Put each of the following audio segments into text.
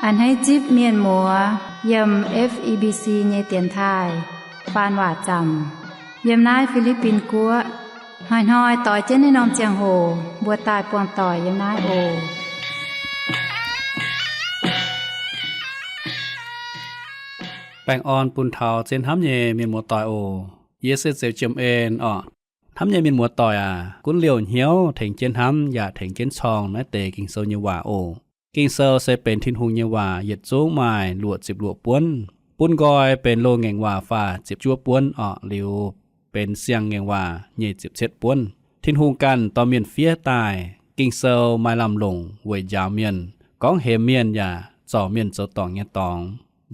A'hneiv zipv mienh muoz yiem F E B C nyei dienx taaih faan waac zaamc yiem naaiv Fi^li^bin Guoqv. Hnoi-hnoi doix jienv naaiv norm ziangh hoc mbuo daaih buangh doic yiem naaiv oc. Baengh orn bun taux zien hnamv nyei mienh muoz doic oc. Yie se Zeux Jiem En orqc. Hnamv nyei mienh muoz doic aac, gunv liouh hnyouv tengx jienv hnamv yaac tengx jienv corng naaiv deix Ging-Sou nyei waac oc. Ging-Sou se benx Tin-Hungh nyei waac, yietc zungv maaih luoqc ziepc luoqc buonv. Bun nqoi benx loz-ngaengc waac faah ziepc juov buonv orqc, liuz benx siang-ngaengc waac nyei ziepc cietv buonv. Tin-Hungh ganh dorh mienh fiev daaih. Ging-Sou maaih lamh longc weic njaaux mienh, gorngv hemx mienh yaac zorc mienh zoux dorngc nyei dorngx,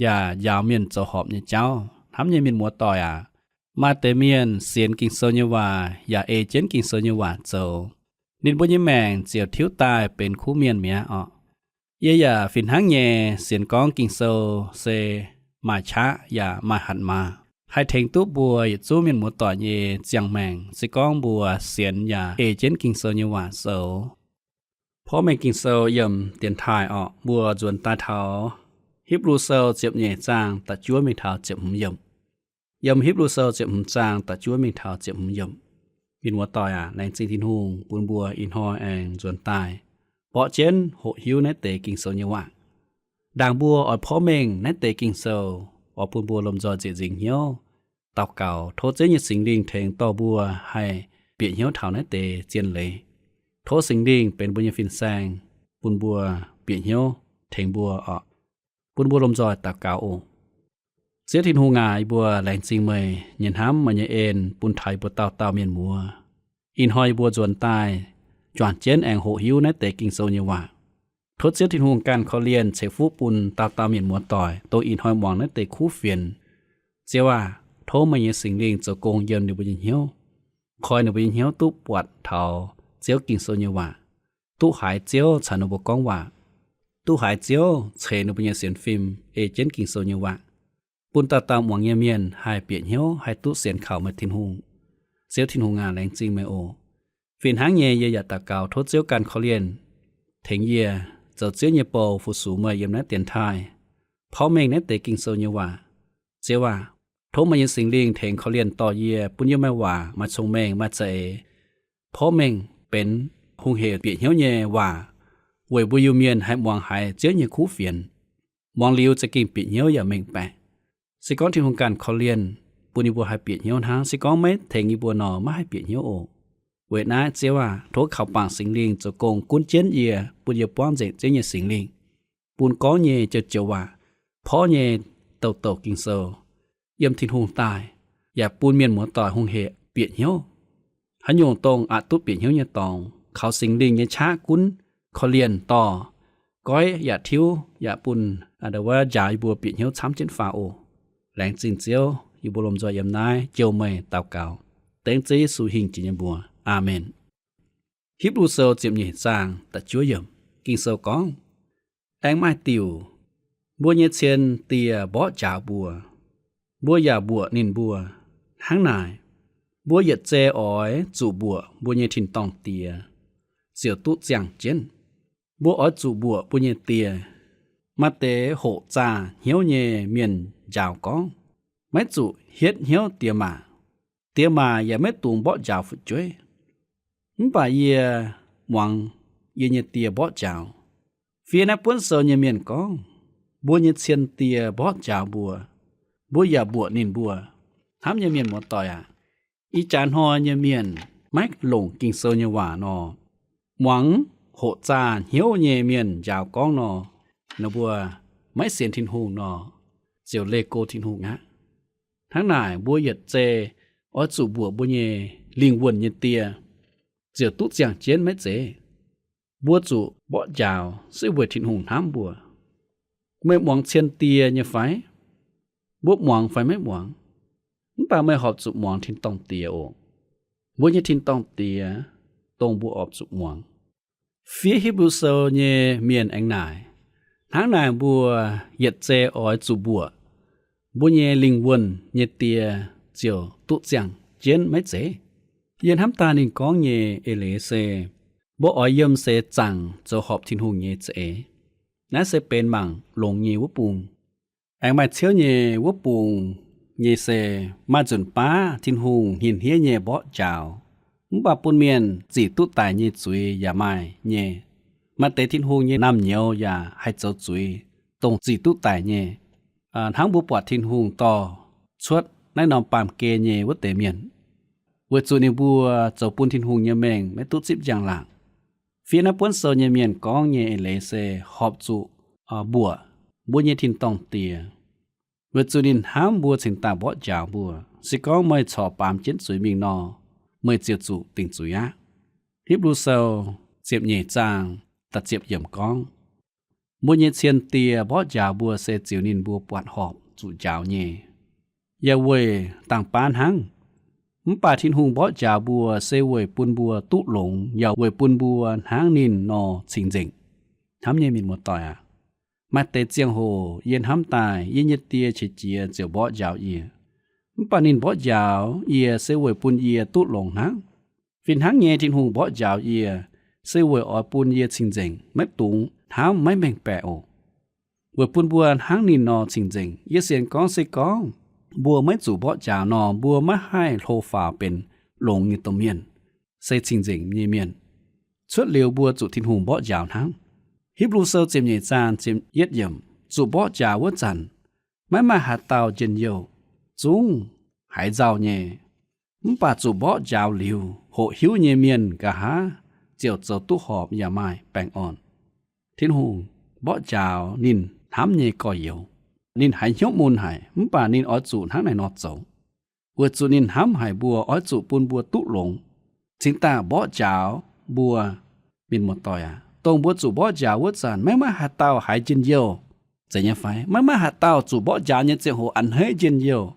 yaac njaaux mienh zoux horpc nyei jauv. Hnamv nyei mienh muoz doic aac, maaih deix mienh sienx Ging-Sou nyei waac yaac ei jienv Ging-Sou nyei waac zoux, ninh mbuo nyei maengc ziouc tiuv daaih benx kuv mienh mi'aqv orqc. Yie yaac fih hnangv nyei sienx gorngv Ging-Sou se maaih qaqv yaac maaih hatc maaz, haih tengx duqv mbuo yietc zungv mienh muoz doic nyei ziangh maengc, se gorngv mbuo sienx yaac ei jienv Ging-Sou nyei waac zoux. Porv mengh Ging-Sou yiem dienx taaih orqc, mbuo nzuonx daaih taux Hipv^lu Sou ziepc nyeic zaang da'juov mingh taux ziepc hmz yiemc. Yiem Hipv^lu Sou ziepc hmz zaang da'juov mingh taux ziepc hmz yiemc. Mienh muoz doic aac, laengz zingh Tin-Hungh bun mbuo ih hnoi aengx nzuonx daaih borqv jienv hoqc hiuv naaiv deix Ging-Sou nyei waac. Ndaangc mbuo oix porv mengh naaiv deix Ging-Sou, oix bun mbuo lomh nzoih nzieqc nzingc hnyouv daux gaux, tov Ziouv nyei Singx Lingh tengx dorh mbuo haih bieqc hnyouv taux naaiv deix zien leiz. Tov Singx Lingh benx mbuo nyei fin-saeng, bun mbuo bieqc hnyouv tengx mbuo orqc. Bun mbuo lomh nzoih daux gaux oc. Ziouv Tin-Hungh aac, yie mbuo laengz zingh meih nyei hnamv, meih nyei en bun taux yie mbuo dauh dauh mienh muoz. Ih hnoi yie mbuo nzuonx daaih juangc jienv aengx hoqc hiuv naaiv deix Ging-Sou nyei waac. Tov Ziouv Tin-Hungh ganh korv-lienh ceix fuqv bun dauh dauh mienh muoz doic, dongh ih hnoi muangx naaiv deix kuv fienx. Ziouv aac, tov meih nyei Singx Lingh zoux gong yiem ninh mbuo nyei hnyouv, koi ninh mbuo nyei hnyouv duqv buatc taux Ziouv Ging-Sou nyei waac, duqv haiz Ziouv caux ninh mbuo gorngv waac, duqv haiz Ziouv ceix ninh mbuo nyei sienx fim ei jienv Ging-Sou nyei waac, bun dauh dauh muangx nyei mienh haih bieqc hnyouv, haih duqv sienx kaux meih Tin-Hungh. Ziouv Tin-Hungh aac, laengz zingh meih oc. Fih hnangv nyei, yie yaac daux gaux tov Ziouv ganh korv-lienh tengx yie zoux Ziouv nyei bou fu-sux meih yiem naaiv dienx taaih, porv mengh naaiv deix Ging-Sou nyei waac. Ziouv aac, tov meih nyei Singx Lingh tengx korv-lienh dorh yie, bun yie maaih waac, maaih cong-mengh, maaih za'eix, porv mengh benx hungh hec bieqc hnyouv nyei waac, weic mbuo Iu-Mienh haih muangx haiz Ziouv nyei kuv fienx. Muangx liuz za'gengh bieqc hnyouv yaac mengh baeqc. Se gorngv Tin-Hungh ganh korv-lienh bun yie mbuo haih bieqc hnyouv hnangv. Se gorngv maiv tengx yie mbuo nor, maiv haih bieqc hnyouv oc. Weic naaiv, Ziouv aac, tov kaux bangc Singx Lingh zoux gong gunv jienv yie, bun yie buangv nzengc Ziouv nyei Singx Lingh, bun gorngv nyei joux-joux waac, porv nyei douc-douc Ging-Sou yiem Tin-Hungh daaih, yaac bun mienh muoz-doic hungh hec bieqc hnyouv. Haaix nyungc dongh aqc duqv bieqc hnyouv nyei dorngx, kaux Singx Lingh nyei qaqv gunv korv-lienh dorh, goiv yaac tiuv, yaac bun a'ndau wuov njaaux yie mbuo bieqc hnyouv camv jienv faaux oc. Laengz zingh Ziouv, yie mbuo lomh nzoih yiem naaiv jouh meih daux gaux, dengv Ziouv Yesu hingh jiex nyei mbuox. Aamen. Hipv^lu Sou ziepc nyeic zaang da'juov yiemc, Ging-Sou gorngv, aengx maaih diuc, mbuo nyei cien die mborqv njaaux mbuo, mbuo yaac mbuoqc ninh mbuo. Hnangv naaic, mbuo yietc zei oix zuqc mbuoqc mbuo nyei tin-dorngh die, ziouc duqv ziangh jienv. Mbuo oix zuqc mbuoqc mbuo nyei die. Maaih deix hoqc zaah hnyouv nyei mienh njaaux gorngv, maiv zuqc hietv hnyouv diex maac. Diex maac yaac maiv dungx mborqv njaaux fu'jueiv. Mv baac yie muangx yie nyei die mborqv njaaux. Fiev naaiv buonv sou nyei mienh gorngv, mbuo nyei cien die mborqv njaaux mbuo, mbuo yaac mbuoqc ninh mbuo. Hnamv nyei mienh muoz-doic aac, ih jaax hnoi nyei mienh maiv longc Ging-Sou nyei waac nor, muangx hoqc zaah hnyouv nyei mienh njaaux gorngv nor, ninh mbuo maiv sienx Tin-Hungh nor, ziouc leih go Tin-Hungh aqv. Hnangv naaic, mbuo yietc zei oix zuqc mbuoqc mbuo nyei lingh wuonh nyei die, ziouc duqv ziangh jienv maiv zeiz? Mbuo zuqc mborqv njaaux se weic Tin-Hungh hnamv mbuo. Meih muangx cien die nyei fai? Mbuo muangx fai maiv muangx? Mv baac meih horpc zuqc muangx tin-dorngh Diex oc. Mbuo nyei tin-dorngh Diex dongh mbuo horpc zuqc muangx. Fiev Hipv^lu Sou nyei mienh aengx naaic, hnangv naaic mbuo yietc zei oix zuqc mbuoqc mbuo nyei lingh wuonh nyei die ziouc duqv ziangh jienv maiv zeiz? Yie hnamv daaih ninh gorngv nyei eix leiz se, mbuo oix yiem seix zaangc zoux horpc Tin-Hungh nyei za'eix. Naaiv se benx mangc longx nyei wuov bung. Aengx maaih ciouv nyei wuov bung nyei se maaih nzunc baav Tin-Hungh hniev-hniev nyei mborqv njaaux, mv baac bun mienh zic duqv daic nyei zuiz yaac maaih nyei. Maaih deix Tin-Hungh nyei naamh nyouz yaac haih zoux zuiz, dongh zic duqv daic nyei. Hnangv mbuo buatc Tin-Hungh dorh cuotv naaiv norm baamh gen nyei wuov deix mienh, weic zuqc ninh mbuo zoux bun Tin-Hungh nyei mengh maiv duqv zipv njang-laangc. Fiev naaiv buonv sou nyei mienh gorngv nyei eix leiz se horpc zuqc mbuoqc mbuo nyei tin-dorngh Diex, weic zuqc ninh hnamv mbuo cingx daaih mborqv njaaux mbuo. Se gorngv meih corc baamz jienv zuiz mingh nor, meih ziouc zuqc dingc zuiz aqv. Hipv^lu Sou ziepc nyeic zaang da'ziepc yiemc gorngv, mbuo nyei cien die mborqv njaaux mbuo se ziux ninh mbuo buatc horpc zuqc njaaux nyei, yaac weic dangh baav hnangv. Mv baac Tin-Hungh mborqv njaaux mbuo se weic bun mbuo duqv longx, yaac weic bun mbuo hnangv ninh nor cing-nzengc. Hnamv nyei mienh muoz-doic aac, maaih deix ziangh hoc yie hnamv daaih yie nyei die qiex jiez ziouc mborqv njaaux yie. Mv baac ninh mborqv njaaux yie se weic bun yie duqv longx hnangv. Fih hnangv nyei, Tin-Hungh mborqv njaaux yie se weic oix bun yie cing-nzengc, maiv dungx hnamv maiv mengh baeqc oc. Weic bun mbuo hnangv ninh nor cing-nzengc. Yie sienx gorngv se gorngv mbuo maiv zuqc mborqv njaaux nor, mbuo maiv haih hlo faaux benx longx nyei domh mienh, se cing-nzengc nyei mienh. Cuotv liuz mbuo zuqc Tin-Hungh mborqv njaaux hnangv. Hipv^lu Sou ziepc nyeic zaang ziepc yietv yiemc, zuqc mborqv njaaux wuov zanc, maiv maaih haaix dauh njien-youh, zungv haiz nzauh nyei. Mv baac zuqc mborqv njaaux liuz, hoqc hiuv nyei mienh nqa'haav ziouc zoux duqv horpc yaac maaih baengh orn. Tin-Hungh mborqv njaaux ninh hnamv nyei gorx-youz. Ninh haiz hnyouv mun haic, mv baac ninh oix zuqc hnangv naaiv nor zoux, weic zuqc ninh hnamv haic mbuo, oix zuqc bun mbuo duqv longx, cingx daaih mborqv njaaux mbuo. Mienh muoz-doic aac, dongh mbuo zuqc mborqv njaaux wuov zanc, maiv maaih haaix dauh haiz njien-youh. Zeiz nyei fai? Maiv maaih haaix dauh zuqc mborqv njaaux nyei ziangh hoc a'hneiv njien-youh,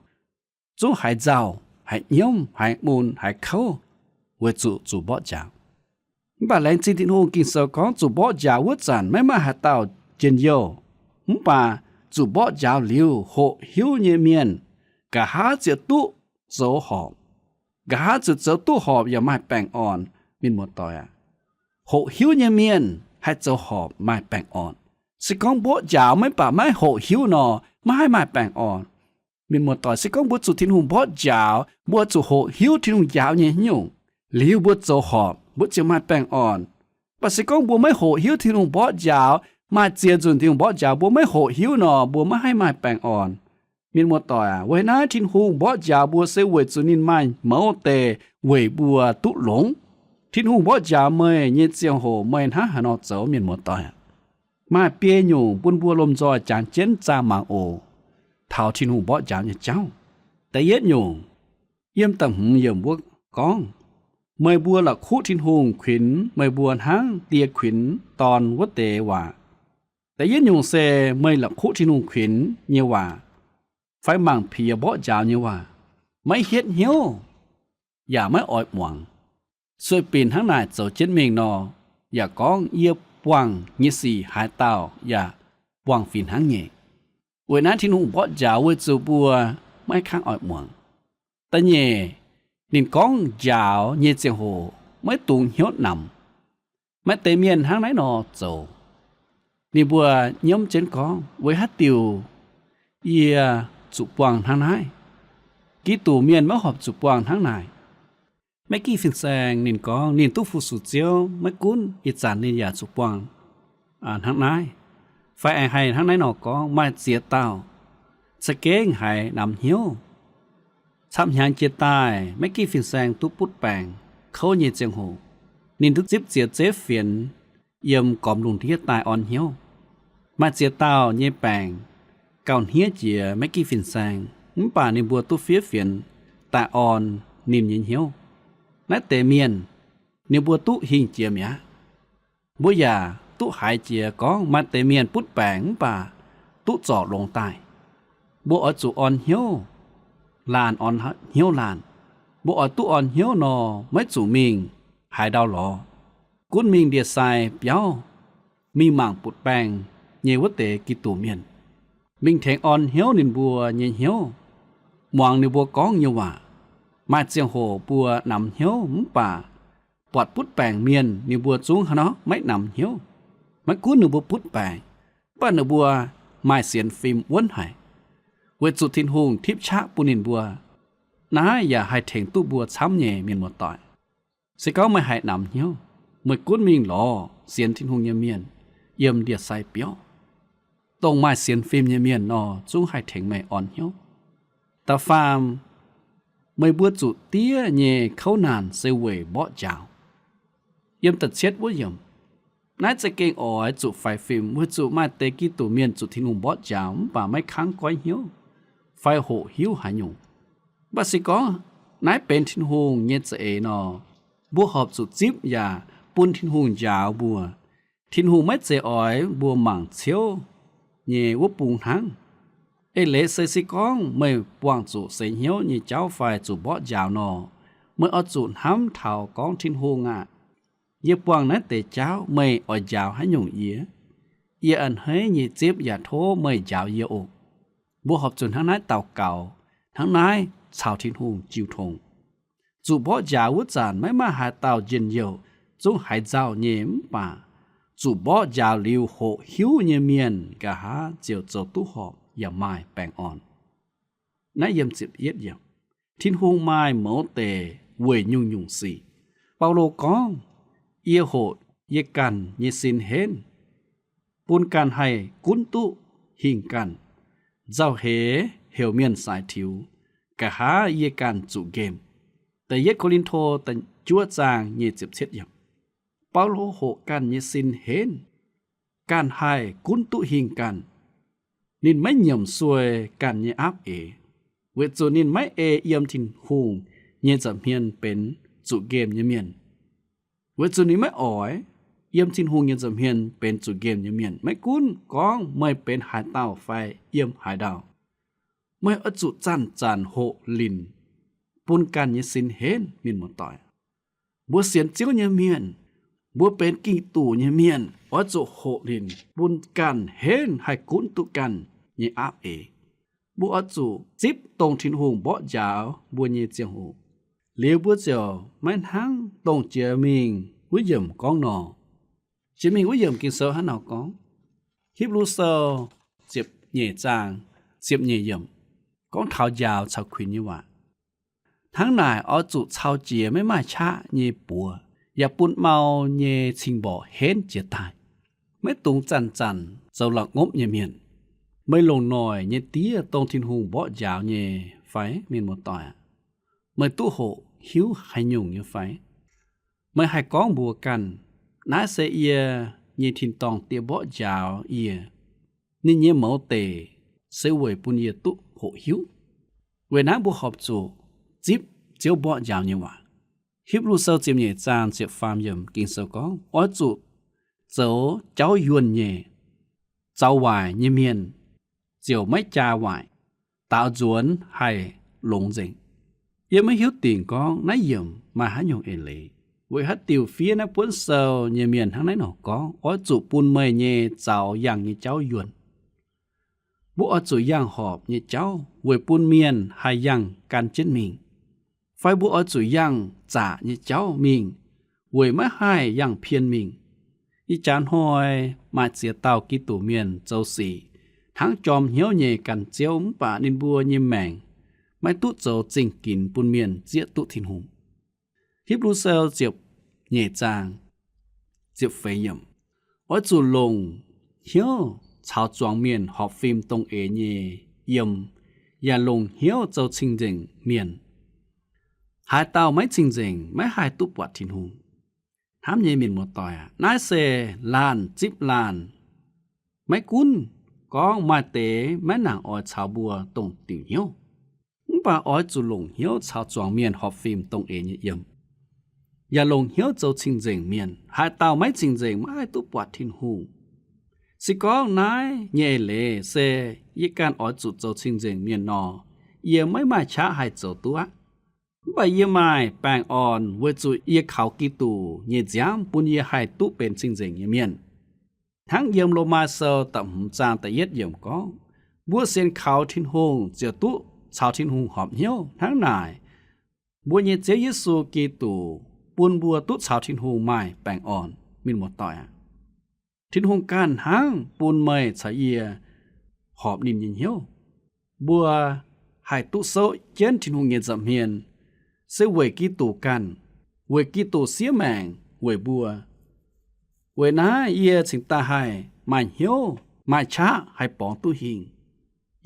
zungv haiz nzauh, haiz nyiemv, haiz mun, haiz kouv, weic zuqc zuqc mborqv njaaux. Mv baac laengz zingh Tin-Hungh, Ging-Sou gorngv zuqc mborqv njaaux wuov zanc maiv maaih haaix dauh njien-youh, mv baac zuqc mborqv njaaux liuz, hoqc hiuv nyei mienh nqa'haav ziouc duqv zoux horpc. Nqa'haav ziouc zoux duqv horpc yaac maaih baengh orn. Mienh muoz-doic aac, hoqc hiuv nyei mienh haih zoux horpc maaih baengh orn. Se gorngv mborqv njaaux maiv baac maiv hoqc hiuv nor, maiv haih maaih baengh orn. Mienh muoz-doic, se gorngv mbuo zuqc Tin-Hungh mborqv njaaux, mbuo zuqc hoqc hiuv Tin-Hungh njaaux nyei haaix nyungc, liuz mbuo zoux horpc, mbuo ziouc maaih baengh orn. Mv baac se gorngv mbuo maiv hoqc hiuv Tin-Hungh mborqv njaaux, maaih ziex nzunc Tin-Hungh mborqv njaaux mbuo maiv hoqc hiuv nor, mbuo maiv haih maaih baengh orn. Mienh muoz-doic aac, weic naaiv Tin-Hungh mborqv njaaux mbuo se weic zuqc ninh maaih mouz deix weic mbuo duqv longx. Tin-Hungh mborqv njaaux meih nyei ziangh hoc meih hnangv haaix nor zoux, mienh muoz-doic aac? Maaih biei nyungc bun mbuo lomh nzoih jangx jienv zaah mangc oc, taux Tin-Hungh mborqv njaaux nyei jauv. Da'yietv nyungc, yiem da'hmz yiemc wuov gorngv, meih mbuo la'kuqv Tin-Hungh kuinx meih mbuo hnangv die kuinx dorn wuov deix waac. Da'yietv nyungc se meih la'kuqv Tin-Hungh kuinx nyei waac, fai mangc piex mborqv njaaux nyei waac, maiv hietv hnyouv yaac maiv oix muangx, sueih binc hnangv naaic zoux jienv mingh nor, yaac gorngv yie buangh nyei sic haaix dauh yaac buangh fih hnangv nyei. Weic naaiv Tin-Hungh mborqv njaaux weic zuqc mbuo maiv kangv oix muangx. Da'nyeic, ninh gorngv njaaux nyei ziangh hoc maiv dungx hnyouv namx. Maaih deix mienh hnangv naaiv nor zoux. Ninh mbuo nyiemv jienv gorngv, weic haaix diuc yie zuqc buangh hnangv naaiv? Giduc mienh maiv horpc zuqc buangh hnangv naaic. Maiv ginv fin-saeng ninh gorngv ninh duqv fu-sux Ziouv, maiv gunv ih zanc ninh yaac zuqc buangh hnangv naaiv, fai aengx haih hnangv naaiv nor gorngv, maaih ziex dauh za'gengh haiz namx hnyouv. Camv-hnyangx jiex daaih maiv ginv fin-saeng duqv butv baengc kouv nyei ziangh hoc, ninh duqv zipv ziex zeiv fienx yiem gormx lungh ndiev daaih orn hnyouv. Maaih ziex dauh nyei baengc gauh hniev jiex maiv ginv fin-saeng, mv baac ninh mbuo duqv fiev fienx daaih orn ninh nyei hnyouv. Naaiv deix mienh, ninh mbuo duqv hingh jiex mi'aqv. Mbuo yaac duqv haiz jiex gorngv maaih deix mienh butv baengc mv baac duqv zorc longx daaih. Mbuo oix zuqc orn hnyouv laanh, orn hnyouv laanh. Mbuo oix duqv orn hnyouv nor, maiv zuqc mingh haaix ndau lorz, gunv mingh ndie-sai biauv, mingh mangc butv baengc nyei wuov deix Giduc mienh, mingh tengx orn hnyouv ninh mbuo nyei hnyouv, muangx ninh mbuo gorngv nyei waac. Maaih ziangh hoc mbuo namx hnyouv mv baac buatc butv baengc mienh ninh mbuo zungv hnangv nor maiv namx hnyouv. Maiv gunv ninh mbuo butv baengc, baac ninh mbuo maaih sienx fim wuonv haic, weic zuqc Tin-Hungh tipv qaqv bun ninh mbuo. Naaiv yaac haih tengx duqv mbuo camv nyei, mienh muoz-doic. Se gorngv meih haiz namx hnyouv, meih gunv mingh lorz sienx Tin-Hungh nyei mienh yiem ndie-sai biauv, dongh maaih sienx fim nyei mienh nor, zungv haih tengx meih orn hnyouv. Da'faam, meih mbuo zuqc diev nyei kouv naanc se weic mborqv njaaux. Yiem da'cietv wuov yiemc, naaiv za'gengh oix zuqc faix fim, weic zuqc maaih deix Giduc mienh zuqc Tin-Hungh mborqv njaaux mv baac maiv kangv goiv hnyouv fai hoqc hiuv haaix nyungc. Mv baac se gorngv naaiv benx Tin-Hungh nyei za'eix nor, mbuo horpc zuqc zipv yaac bun Tin-Hungh njaaux mbuo. Tin-Hungh maiv zeiz oix mbuo mangc ciouv nyei wuov bung hnangv. Eix leiz se, se gorngv meih buangh zuqc seix hnyouv nyei jauv fai zuqc mborqv njaaux nor, meih oix zuqc hnamv taux gorngv, Tin-Hungh aah! Yie buangh naaiv deix jauv, meih oix njaaux haaix nyungc yie? Yie a'hneiv nyei zipv yaac tov meih njaaux yie oc. Mbuo horpc zuqc hnangv naaiv daux gaux, hnangv naaiv caux Tin-Hungh jiu tong. Zuqc mborqv njaaux wuov zanc maiv maaih haaix dauh njien-youh, zungv haiz nzauh nyei, mv baac zuqc mborqv njaaux liuz hoqc hiuv nyei mienh nqa'haav ziouc zoux duqv horpc yaac maaih baengh orn. Naaiv yiem ziepc yietv yiemc, Tin-Hungh maaih mouz deic weic nyungc-nyungc sic. Baulo gorngv, Yie hoqc yie ganh nyei sin henv, bun ganh haih gunv duqv hingh ganh. Nzauh heix heuc mienh saaix tiux, nqa'haav yie ganh zuqc nqemh. Da'yietv Ko^lin^to da'juov zaang nyic ziepc cietv yiemc. Baulo hoqc ganh nyei sin henv, ganh haih gunv duqv hingh ganh. Ninh maiv nyiemc sueih ganh nyei aapv eix, weic zuqc ninh maiv ei yiem Tin-Hungh nyei nza'hmien benx zuqc nqemh nyei mienh. Weic zuqc ninh maiv oix yiem Tin-Hungh nyei nza'hmien benx zuqc nqemh nyei mienh, maiv gunv gorngv meih benx haaix dauh fai yiem haaix ndau, meih oix zuqc zanc-zanc hoqc linc bun ganh nyei sin henv, mienh muoz-doic. Mbuo sienx Ziouv nyei mienh, mbuo benx Giduc nyei mienh, oix zuqc hoqc linc bun ganh henv haih gunv duqv ganh nyei aapv eix. Mbuo oix zuqc zipv dongh Tin-Hungh mborqv njaaux mbuo nyei ziangh hoc. Liuz mbuo ziouc maiv hnangv dongh jiex mingh wuov yiemc gorngv nor. Jiex mingh wuov yiemc Ging-Sou hnangv nor gorngv, Hipv^lu Sou ziepc nyeic zaang ziepc nyeic yiemc, gorngv taux njaaux caux kuinx nyei waac. Hnangv naaic oix zuqc cau jiex maiv maaih qaqv nyei buoz, yaac bun mau nyei cing-mborqc henv jiez daaih. Maiv dungx zanc-zanc zoux la'ngopv nyei mienh. Meih longc noic nyei diev dongh Tin-Hungh mborqv njaaux nyei fai, mienh muoz-doic aac? Meih duqv hoqc hiuv haaix nyungc nyei fai? Meih haih gorngv mbuox ganh, Naaiv se yie nyei tin-dorngh diev mborqv njaaux yie. Ninh nyei mouz deic se weic bun yie duqv hoqc hiuv. Weic naaiv mbuo horpc zuqc zipv Ziouv mborqv njaaux nyei waac. Hipv^lu Sou ziepc nyeic zaang ziepc faam yiemc Ging-Sou gorngv, oix zuqc zoux jauv yuonh nyei. Zaux waaic nyei mienh ziouc maiv jaa waaic, daaux nzuonx haih longx nzengc. Yie maiv hiuv dingc gorngv naaiv yiemc maaih haaix nyungc eix leiz, weic haaix diuc fiev naaiv buonv sou nyei mienh hnangv naaiv nor gorngv, oix zuqc bun meih nyei zaux yangh nyei jauv yuonh. Mbuo oix zuqc yangh horpc nyei jauv weic bun mienh haih yangh gan jienv mingh, fai mbuo oix zuqc yangh zaqc nyei jauv mingh weic maiv haih yangh pien mingh. Ih jaax hnoi maaih ziex dauh Giduc mienh zoux sic hnangv jorm hnyouv nyei gan Ziouv, mv baac ninh mbuo nyei maengc maiv duqv zoux zingh ginx bun mienh zieqv duqv Tin-Hungh. Hipv^lu Sou ziepc nyeic zaang ziepc feix yiemc, oix zuqc longc hnyouv caux zuangx mienh horpc fim dongh eix nyei yiem, yaac longc hnyouv zoux cing-nzengc mienh. Haaix dauh maiv cing-nzengc maiv haih duqv buatc Tin-Hungh. Hnamv nyei mienh muoz-doic aac, naaiv se laanh zipv laanh. Maiv gunv gorngv maaih deix maiv nangc oix caux mbuo dongh diuc hnyouv, mv baac oix zuqc longc hnyouv caux zuangx mienh horpc fim dongh eix nyei yiem, yaac longc hnyouv zoux cing-nzengc mienh. Haaix dauh maiv cing-nzengc maiv haih duqv buatc Tin-Hungh. Se gorngv naaiv nyei eix leiz se yie ganh oix zuqc zoux cing-nzengc mienh nor, yie maiv maaih qaqv haih zoux duqv aqv. Mv baac yie maaih baengh orn weic zuqc yie kaux Giduc nyei nziaamv bun yie haih duqv benx cing-nzengc nyei mienh. Hnangv yiem Lomaa Sou da'hmz zaang da'yietv yiemc gorngv, mbuo sienx kaux Tin-Hungh ziouc duqv caux Tin-Hungh horpc hnyouv. Hnangv naaic, mbuo nyei Ziouv Yesu Giduc bun mbuo duqv caux Tin-Hungh maaih baengh orn. Mienh muoz-doic aac, Tin-Hungh ganh hnangv bun meih caux yie horpc ninh nyei hnyouv. Mbuo haih duqv souv jienv Tin-Hungh nyei nza'hmien, se weic Giduc ganh, weic Giduc siev maengc weic mbuo. Weic naaiv yie cingx daaih haih maaih hnyouv, maaih qaqv haih borngz duqv hingh,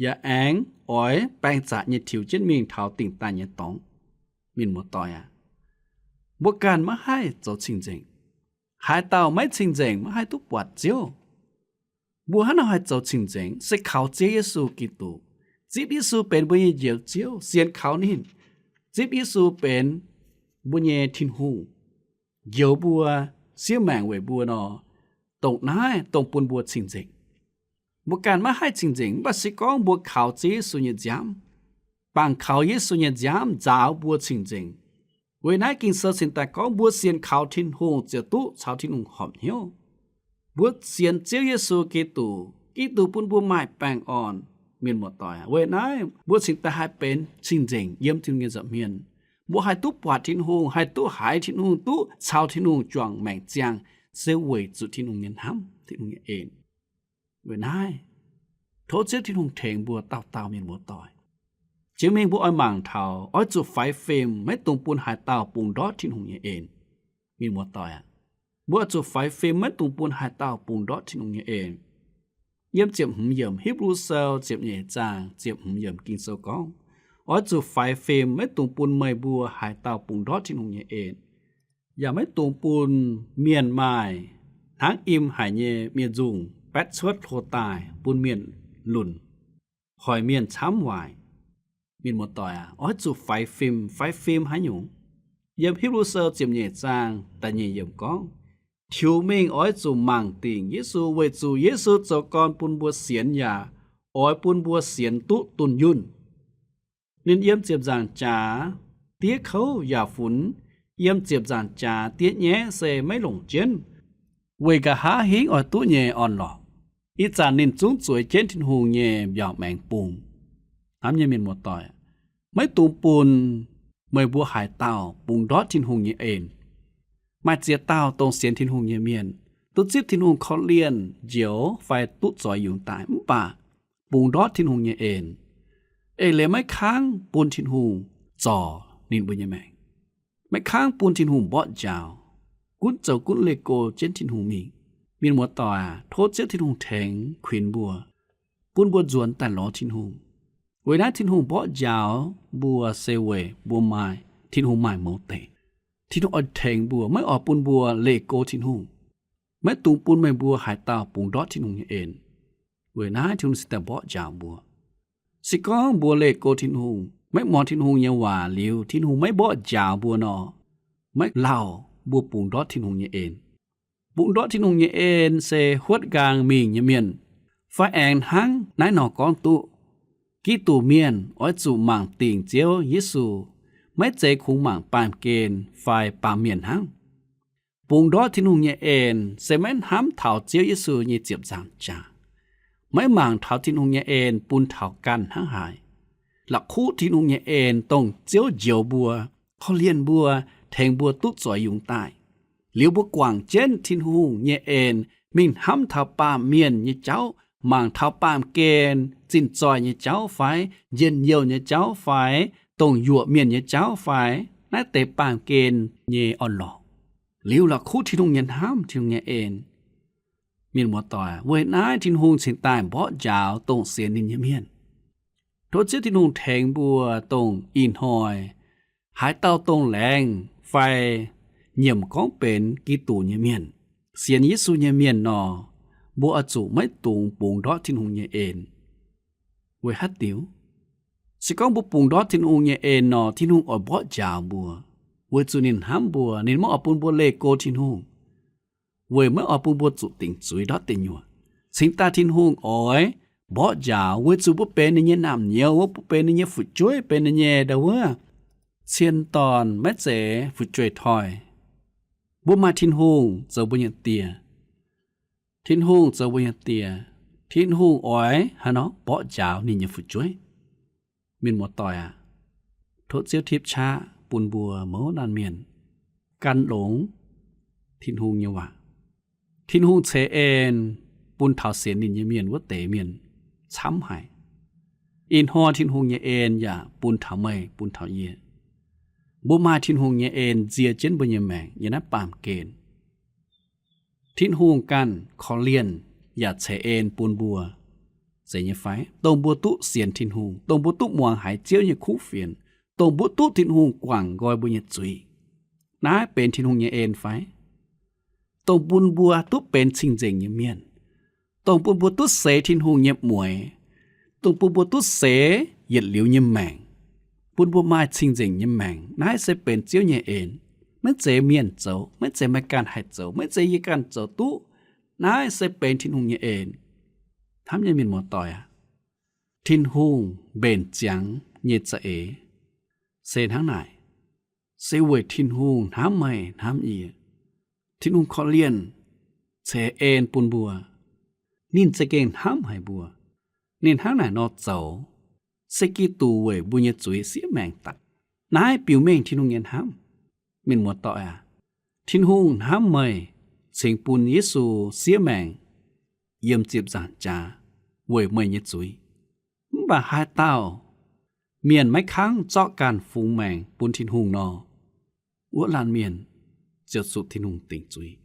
yaac aengx oix baeng zaqc nyei tiux jienv mingh taux dingc daaih nyei dorngx. Mienh muoz-doic aac, mbuo ganh maiv haih zoux cing-nzengc. Haaix dauh maiv cing-nzengc maiv haih duqv buatc Ziouv. Mbuo hnangv nor haih zoux cing-nzengc se kaux Ziouv Yesu Giduc, zipv Yesu benx mbuo nyei Njoux Ziouv, sienx kaux ninh, zipv Yesu benx mbuo nyei Tin-Hungh, njoux mbuo, siev maengc weic mbuo nor, dongh naaiv dongh bun mbuo cing-nzengc. Mbuo ganh maiv haih cing-nzengc, mv baac se gorngv mbuo kaux Ziouv Yesu nyei nziaamv, bangc kaux Yesu nyei nziaamv nzaaux mbuo cing-nzengc. Weic naaiv Ging-Sou cingx daaih gorngv mbuo sienx kaux Tin-Hungh ziouc duqv caux Tin-Hungh horpc hnyouv. Mbuo sienx Ziouv Yesu Giduc, Giduc bun mbuo maaih baengh orn. Mienh muoz-doic aac, weic naaiv mbuo cingx daaih haih benx cing-nzengc yiem Tin-Hungh nyei nza'hmien. Mbuo haih duqv buatc Tin-Hungh, haih duqv haiz Tin-Hungh, duqv caux Tin-Hungh juangc maengc ziangh, se weic zuqc Tin-Hungh nyei hnamv, Tin-Hungh nyei en. Weic naaiv, tov Ziouv Tin-Hungh tengx mbuo dauh dauh mienh muoz-doic. Jiex mingh mbuo oix mangc taux oix zuqc faix fim maiv dungx bun haaix dauh bungx ndortv Tin-Hungh nyei en. Mienh muoz-doic aac, mbuo oix zuqc faix fim maiv dungx bun haaix dauh bungx ndortv Tin-Hungh nyei en. Yiem ziepc hmz yiemc Hipv^lu Sou ziepc nyeic zaang ziepc hmz yiemc Ging-Sou gorngv, oix zuqc faix fim maiv dungx bun meih mbuo haaix dauh bungx ndortv Tin-Hungh nyei en, yaac maiv dungx bun mienh maaih hnangv im haic nyei mienh nzungh baetv cuotv hlo daaih bun mienh lunc, hoic mienh camv waaic. Mienh muoz-doic aac, oix zuqc faix fim. Faix fim haaix nyungc? Yiem Hipv^lu Sou ziepc nyeic zaang da'nyeic yiemc gorngv, tiux mingh oix zuqc mangc dingc Yesu, weic zuqc Yesu zoux gorn bun mbuo sienx yaac oix bun mbuo sienx duqv dunh yunh. Ninh yiem ziepc nzaangc jaax diev kouv yaac funx, yiem ziepc nzaangc jaax diev nyaiv se maiv longc jienv, weic nqa'haav hingv oix duqv nyei orn-lorqc. Ih zanc ninh zungv zueiz jienv Tin-Hungh nyei mbiaauc maengx bung. Hnamv nyei mienh muoz-doic, maiv dungx bun meih mbuo haaix dauh bungx ndortv Tin-Hungh nyei en. Maaih ziex dauh dongh sienx Tin-Hungh nyei mienh, duqv zipv Tin-Hungh korv-lienh njoux fai duqv zoix yungz daaih, mv baac bungx ndortv Tin-Hungh nyei en, eix leiz maiv kangv bun Tin-Hungh zorc ninh mbuo nyei maengc, maiv kangv bun Tin-Hungh mborqv njaaux, gunv zoux gunv leih go jienv Tin-Hungh mingh. Mienh muoz-doic aac, tov Ziouv Tin-Hungh tengx kuinx mbuo, bun mbuo nzuonx daaih lorz Tin-Hungh. Weic naaiv Tin-Hungh mborqv njaaux mbuo se weic mbuo maaih, Tin-Hungh maaih mouz deic. Tin-Hungh oix tengx mbuo, maiv oix bun mbuo leih go Tin-Hungh. Maiv dungx bun meih mbuo haaix dauh bungx ndortv Tin-Hungh nyei en. Weic naaiv Tin-Hungh cingx daaih mborqv njaaux mbuo. Se gorngv mbuo leih go Tin-Hungh, maiv muangx Tin-Hungh nyei waac liuz, Tin-Hungh maiv mborqv njaaux mbuo nor, maiv lauh mbuo bungx ndortv Tin-Hungh nyei en. Bungx ndortv Tin-Hungh nyei en se huotv nqaang mingh nyei mienh, fai aengx hnangv naaiv nor gorngv duqv, Giduc mienh oix zuqc mangc dingc Ziouv Yesu, maiv zeiz kungx mangc baamh gen fai baamh mienh hnangv. Bungx ndortv Tin-Hungh nyei en se maiv hnamv taux Ziouv Yesu nyei ziepc nzaangc jaax, maiv mangc taux Tin-Hungh nyei en bun taux ganh hnangv haaix. La'kuqv Tin-Hungh nyei en dongh Ziouv njoux mbuo, korv-lienh mbuo, tengx mbuo duqv zoix yungz daaih. Liuz mbuo guangc jienv Tin-Hungh nyei en mingh hnamv taux baamh mienh nyei jauv, mangc taux baamh gen zinh zoih nyei jauv fai, njien-youh nyei jauv fai, dongh yuoqc mienh nyei jauv fai, naaiv deix baamh gen nyei orn-lorqc. Liuz la'kuqv Tin-Hungh nyei hnamv, Tin-Hungh nyei en. Mienh muoz-doic, weic naaiv Tin-Hungh cingx daaih mborqv njaaux dongh sienx ninh nyei mienh. Tov Ziouv Tin-Hungh tengx mbuo dongh ih hnoi haaix dauh dongh laengz fai nyiemc gorngv benx Giduc nyei mienh, sienx Yesu nyei mienh nor, mbuo oix zuqc maiv dungx bungx ndortv Tin-Hungh nyei en. Weic haaix diuc? Se gorngv mbuo bungx ndortv Tin-Hungh nyei en nor, Tin-Hungh oix mborqv njaaux mbuo, weic zuqc ninh hnamv mbuo, ninh maiv oix bun mbuo leih go Tin-Hungh, weic maiv oix bun mbuo zuqc dingc zuiz ndortv deic nyuoqc. Cingx daaih Tin-Hungh oix mborqv njaaux, weic zuqc mbuo benx ninh nyei naamh nyouz, mbuo benx ninh nyei fu'jueiv, benx ninh nyei ndau wuov cien dorn, maiv zeiz fu'jueiv toi. Mbuo maaih Tin-Hungh zoux mbuo nyei Die. Tin-Hungh zoux mbuo nyei Die. Tin-Hungh oix haaix nor mborqv njaaux ninh nyei fu'jueiv. Mienh muoz-doic aac, tov Ziouv tipv qaqv bun mbuo mouz laanh mienh gan longx Tin-Hungh nyei waac. Tin-Hungh ceix en bun taux sienx ninh nyei mienh wuov deix mienh camv haic. Ih hnoi Tin-Hungh nyei en yaac bun taux meih, bun taux yie. Mbuo maaih Tin-Hungh nyei en nzie jienv mbuo nyei maengc yiem naaiv baamh gen. Tin-Hungh ganh korv-lienh yaac ceix en bun mbuo, zeiz nyei fai? Dongh mbuo duqv sienx Tin-Hungh, dongh mbuo duqv muangx haiz Ziouv nyei kuv fienx, dongh mbuo duqv Tin-Hungh guangc nqoi mbuo nyei zuiz. Naaiv benx Tin-Hungh nyei en fai? Dongh bun mbuo duqv benx cing-nzengc nyei mienh, dongh bun mbuo duqv seix Tin-Hungh nyei mueix, dongh bun mbuo duqv seix yietc liuz nyei maengc, bun mbuo maaih cing-nzengc nyei maengc. Naaiv se benx Ziouv nyei en. Maiv zeiz mienh zoux, maiv zeiz meih ganh haih zoux, maiv zeiz yie ganh zoux duqv. Naaiv se benx Tin-Hungh nyei en. Hnamv nyei mienh muoz-doic aac, Tin-Hungh mbenc ziangx nyei za'eix se hnangv naaic. Se weic Tin-Hungh hnamv meih hnamv yie. Tin-Hungh korv-lienh ceix en bun mbuo. Ninh za'gengh hnamv haic mbuo. Ninh hnangv naaic nor zoux, se Giduc weic mbuo nyei zuiz siev maengc daaih. Naaiv biux mengh Tin-Hungh nyei hnamv. Mienh muoz-doic aac, Tin-Hungh hnamv meih cingx bun Yesu siev maengc yiem ziepc nzaangc jaax weic meih nyei zuiz. Mv baac haaix dauh mienh maiv kangv zorqv ganh fungx maengc bun Tin-Hungh nor, wuov laanh mienh ziouc zuqc Tin-Hungh dingc zuiz.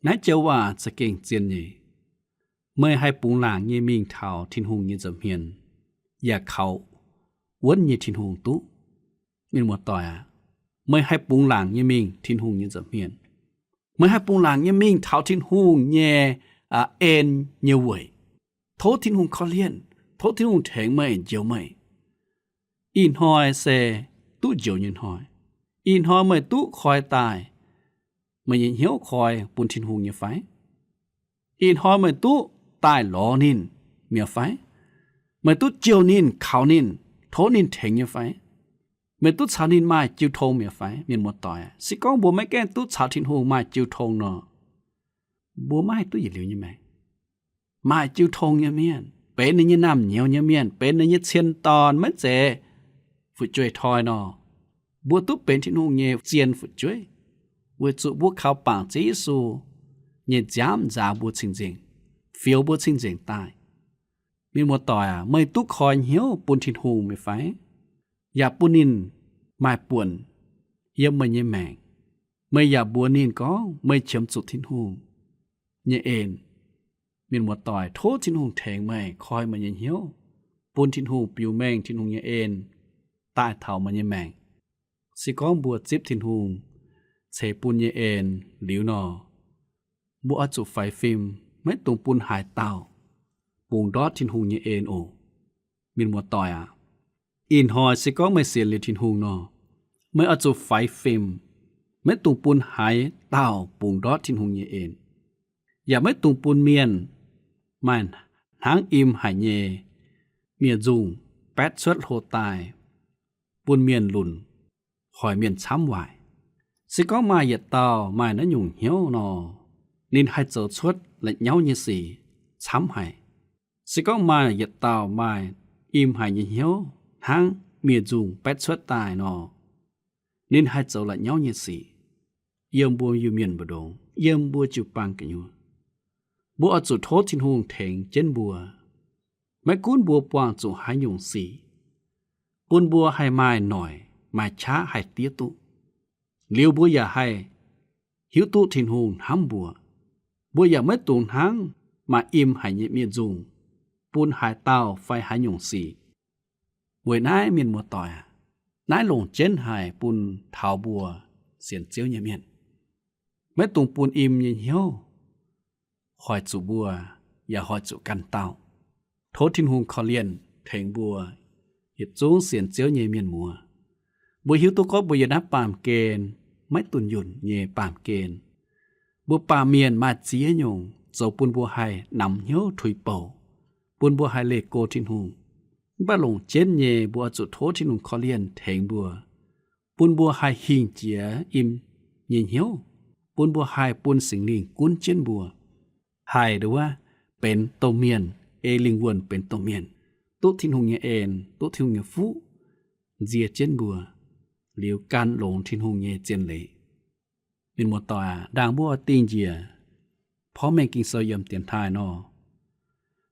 Naaiv joux waac za'gengh zien nyei. Meih haih bungx laangc nyei mingh taux Tin-Hungh nyei nza'hmien yaac kaux wuonv nyei Tin-Hungh duqv. Mienh muoz-doic aac, meih haih bungx laangc nyei mingh Tin-Hungh nyei nza'hmien. Meih haih bungx laangc nyei mingh taux Tin-Hungh nyei en nyei weic. Tov Tin-Hungh korv-lienh, tov Tin-Hungh tengx meih njoux meih. Ih hnoi se duqv njoux nyei hnoi. Ih hnoi meih duqv koi daaih meih nyei hnyouv koi bun Tin-Hungh nyei fai? Ih hnoi meih duqv daaih lorz ninh mi'aqv fai? Meih duqv jouh ninh, kaux ninh, tov ninh tengx nyei fai? Meih duqv caux ninh maaih jiu tong mi'aqv fai? Mienh muoz-doic, se gorngv mbuo maiv gaengh duqv caux Tin-Hungh maaih jiu tong nor, mbuo maiv haih duqv yietc liuz nyei maengc. Maaih jiu tong nyei mienh, benx ninh nyei naamh nyouz nyei mienh, benx ninh nyei cien dorn, maiv zeiz fu'jueiv toi nor, mbuo duqv benx Tin-Hungh nyei zien fu'jueiv, weic zuqc mbuo kaux bangc Ziouv Yesu nyei nziaamv nzaaux mbuo cing-nzengc, fioux mbuo cing-nzengc daaih. Mienh muoz-doic aac, meih duqv koi hnyouv bun Tin-Hungh mi'aqv fai? Yaac bun ninh maaih buonc yiem meih nyei maengc. Meih yaac mbuox ninh gorngv meih qiemx zuqc Tin-Hungh nyei en. Mienh muoz-doic, tov Tin-Hungh tengx meih koi meih nyei hnyouv, bun Tin-Hungh biux mengh Tin-Hungh nyei en daaih taux meih nyei maengc. Se gorngv mbuo zipv Tin-Hungh ceix bun nyei en liuz nor, mbuo oix zuqc faix fim, maiv dungx bun haaix dauh bungx ndortv Tin-Hungh nyei en oc. Mienh muoz-doic aac, ih hnoi se gorngv meih sienx liuz Tin-Hungh nor, meih oix zuqc faix fim, maiv dungx bun haaix dauh bungx ndortv Tin-Hungh nyei en. Yaac maiv dungx bun mienh maaih hnangv im haic nyei miev-nzungh baetv cuotv hlo daaih bun mienh lunc, hoic mienh camv waaic. Se gorngv maaih yietc dauh maaih naaiv nyungc hnyouv nor, ninh haih zoux cuotv la'nyauv nyei sic camv haic. Se gorngv maaih yietc dauh maaih im haic nyei hnyouv hnangv miev-nzungh baetv cuotv daaih nor, ninh haih zoux la'nyauv nyei sic yiem mbuo Iu-Mienh mbu'ndongx, yiem mbuo jiu-baang gu'nyuoz. Mbuo oix zuqc tov Tin-Hungh tengx jienv mbuo. Maiv gunv mbuo buangh zuqc haaix nyungc sic, bun mbuo haih maaih noic maaih qaqv haih diev duqv, liuz mbuo yaac haih hiuv duqv Tin-Hungh hnamv mbuo. Mbuo yaac maiv dungx hnangv maaih im haic nyei miev-nzungh bun haaix dauh fai haaix nyungc sic. Weic naaiv, mienh muoz-doic aac, naaiv longc jienv haic bun taux mbuo sienx Ziouv nyei mienh. Maiv dungx bun im nyei hnyouv hoic zuqc mbuo, yaac hoic zuqc ganh dauh. Tov Tin-Hungh korv-lienh tengx mbuo yietc zungv sienx Ziouv nyei mienh muoz. Mbuo hiuv duqv gorngv mbuo yiem naaiv baamh gen maiv dunh yunh nyei baamh gen. Mbuo baamh mienh maaih ziex nyungc zoux bun mbuo haih namx hnyouv tuix bouc, bun mbuo haih leih go Tin-Hungh. Mv baac longc jienv nyei, mbuo oix zuqc tov Tin-Hungh korv-lienh tengx mbuo, bun mbuo haih hingh jiex im nyei hnyouv, bun mbuo haih bun Singx Lingh gunv jienv mbuo, haih nduov benx domh mienh, ei lingh wuonh benx domh mienh, duqv Tin-Hungh nyei en, duqv Tin-Hungh nyei fuqv nzie jienv mbuo, liuz gan longx Tin-Hungh nyei zien leiz. Mienh muoz-doic aac, ndaangc mbuo oix dingh njiec porv mengh Ging-Sou yiem dienx taaih nor,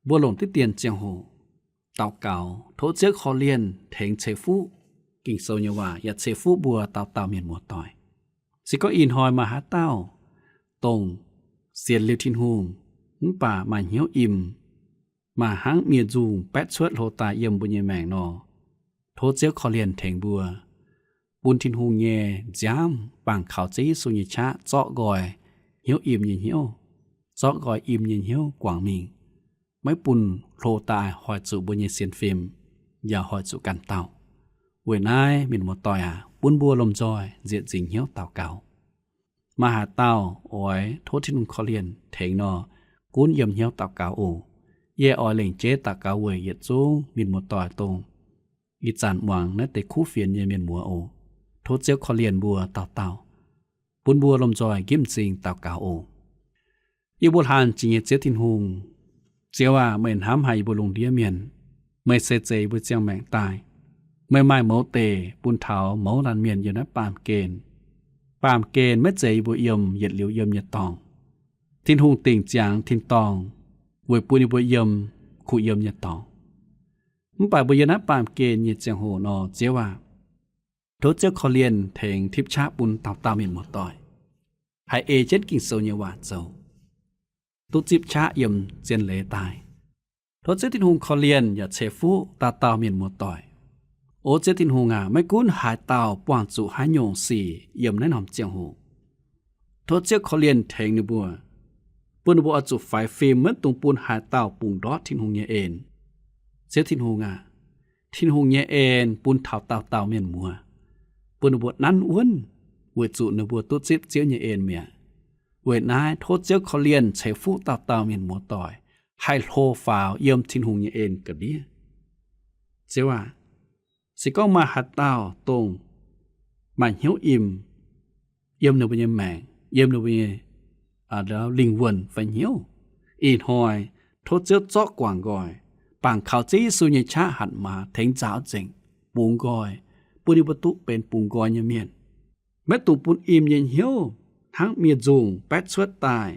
mbuo longc diqv dien ziangh hoc daux gaux, tov Ziouv korv-lienh tengx ceix fuqv Ging-Sou nyei waac yaac ceix fuqv mbuo dauh dauh mienh muoz-doic. Se gorngv ih hnoi maaih haaix dauh dongh sienx liuz Tin-Hungh mv baac maaih hnyouv im, maaih hnangv miev-nzungh baetv cuotv hlo daaih yiem mbuo nyei maengc nor, tov Ziouv korv-lienh tengx mbuo, bun Tin-Hungh nyei nziaamv bangc kaux Ziouv Yesu nyei qaqv zorqv nqoi hnyouv im nyei hnyouv, zorqv nqoi im nyei hnyouv guangc mingh, maiv bun hlo daaih hoic zuqc mbuo nyei sienx fim, yaac hoic zuqc ganh dauh. Weic naaiv mienh muoz-doic aac, bun mbuo lomh nzoih nzieqc nzingc hnyouv daux gaux. Maaih haaix dauh oix tov Tin-Hungh korv-lienh tengx nor, gunv yiem hnyouv daux gaux oc. Yie oix lengc jeiv daux gaux weic yietc zungv mienh muoz-doic dongh ih zanc muangx naaiv deix kuv fienx nyei mienh muoz oc. Tov Ziouv korv-lienh mbuo dauh dauh, bun mbuo lomh nzoih nqipv m'zing daux gaux oc. Yie mbuo hlan jiex nyei Ziouv Tin-Hungh, Ziouv aac, meih hnamv haic yie mbuo lungh ndiev mienh. Meih se zeix yie mbuo ziangh maengc daaih. Meih maaih mouz deic bun taux mouz laanh mienh yiem naaiv baamh gen. Baamh gen maiv zeiz yie mbuo yiem yietc liuz yiem nyei dorngx. Tin-Hungh dingc ziangx tin-dorngh weic bun yie mbuo yiem kuh yiem nyei dorngx. Mv baac mbuo yiem naaiv baamh gen nyei ziangh hoc nor, Ziouv aac, tov Ziouv korv-lienh tengx tipv qaqv bun dauh dauh mienh muoz-doic haih ei jienv Ging-Sou nyei waac zoux, duqv zipv qaqv yiem zien leiz daaih. Tov Ziouv Tin-Hungh korv-lienh yaac ceix fuqv dauh dauh mienh muoz-doic. O Ziouv Tin-Hungh aac, maiv gunv haaix dauh buangh zuqc haaix nyungc sic yiem naaiv norm ziangh hoc, tov Ziouv korv-lienh tengx ninh mbuo, bun ninh mbuo oix zuqc faix fim maiv dungx bun haaix dauh bungx ndortv Tin-Hungh nyei en. Ziouv Tin-Hungh aac, Tin-Hungh nyei en bun taux dauh dauh mienh muoz, bun ninh mbuo nanv wuonv weic zuqc ninh mbuo duqv zipv Ziouv nyei en mi'aqv. Weic naaiv tov Ziouv korv-lienh ceix fuqv dauh dauh mienh muoz-doic haih hlo faaux yiem Tin-Hungh nyei en ga'ndiev. Ziouv aac, se gorngv maaih haaix dauh dongh maaih hnyouv im yiem ninh mbuo nyei maengc, yiem ninh mbuo nyei lingh wuonh fai hnyouv, ih hnoi tov Ziouv zorqv guangc nqoi, bangc kaux Ziouv Yesu nyei qaqv hatc maaz tengx nzaaux nzengc, bungx nqoi, bun ninh mbuo duqv benx bungx nqoi nyei mienh. Maiv dungx bun im nyei hnyouv hnangv miev-nzungh baetv cuotv daaih,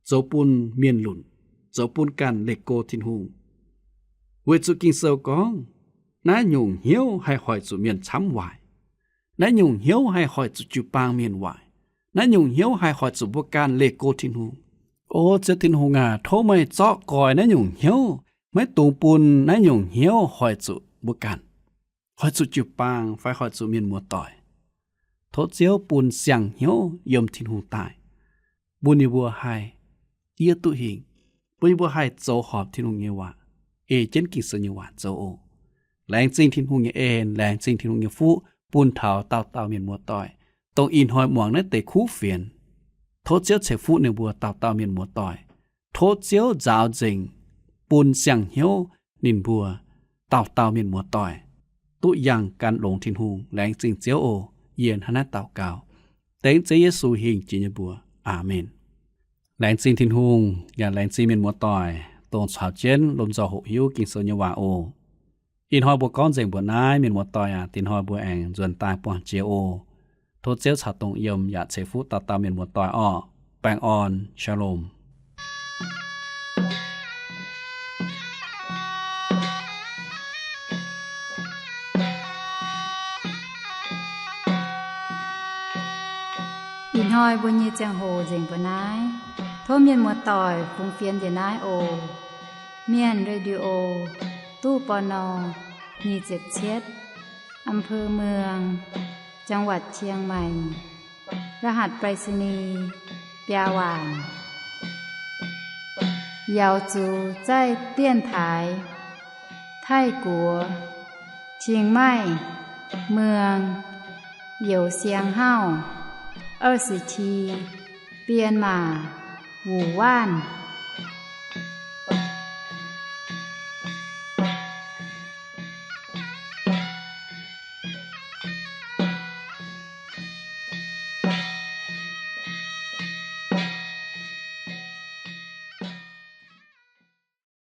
zoux bun mienh lunc, zoux bun ganh leih go Tin-Hungh. Weic zuqc Ging-Sou gorngv, naaiv nyungc hnyouv haih hoic zuqc mienh camv waaic. Naaiv nyungc hnyouv haih hoic zuqc jiu-baang mienh waaic. Naaiv nyungc hnyouv haih hoic zuqc mbuo ganh leih go Tin-Hungh. O Ziouv Tin-Hungh aac, tov meih zorqv nqoi naaiv nyungc hnyouv, maiv dungx bun naaiv nyungc hnyouv hoic zuqc mbuo ganh, hoic zuqc jiu-baang fai hoic zuqc mienh muoz-doic. Tov Ziouv bun siang-hnyouv yiem Tin-Hungh daaih, bun ninh mbuo haih diev duqv hingh, bun ninh mbuo haih zoux horpc Tin-Hungh nyei waac, ei jienv Ging-Sou nyei waac zoux oc. Laengz zingh Tin-Hungh nyei en, laengz zingh Tin-Hungh nyei fuqv bun taux dauh dauh mienh muoz-doic, dongh ih hnoi muangx naaiv deix kuv fienx. Tov Ziouv ceix fuqv ninh mbuo dauh dauh mienh muoz-doic. Tov Ziouv nzaaux nzengc, bun siang-hnyouv ninh mbuo dauh dauh mienh muoz-doic duqv yangh gan longx Tin-Hungh. Laengz zingh Ziouv oc. Yie hnangv naaiv daux gaux dengv Ziouv Yesu hingh jiex nyei mbuox. Aamen. Laengz zingh Tin-Hungh yaac laengz zingh mienh muoz-doic, dongh caux jienv lomh nzoih hoqc hiuv Ging-Sou nyei waac oc. Ih hnoi mbuo gorngv nzengc mbuoqc naaiv, mienh muoz-doic aac, dinh hnoi mbuo aengx nzuonx daaih buangh jiex oc. Tov Ziouv caux dongh yiem yaac ceix fuqv dauh dauh mienh muoz-doic orqc. Baengh orn, Shalom. Ih hnoi mbuo nyei ziangh hoc nzengc mbuoqc naaiv. Tov mienh muoz-doic fungx fienx njiec naaiv oc. Mienh Radio, ตู้ ปณ. nyic ziepc cietv, อำเภอเมือง จังหวัดเชียงใหม่ รหัสไปรษณีย์ biaa waanc. 瑶族在电台 ไทกัว เชียงใหม่ เมือง โหยวเซียงเฮ้า เอ้อสิที เปียนหม่า หมู่บ้าน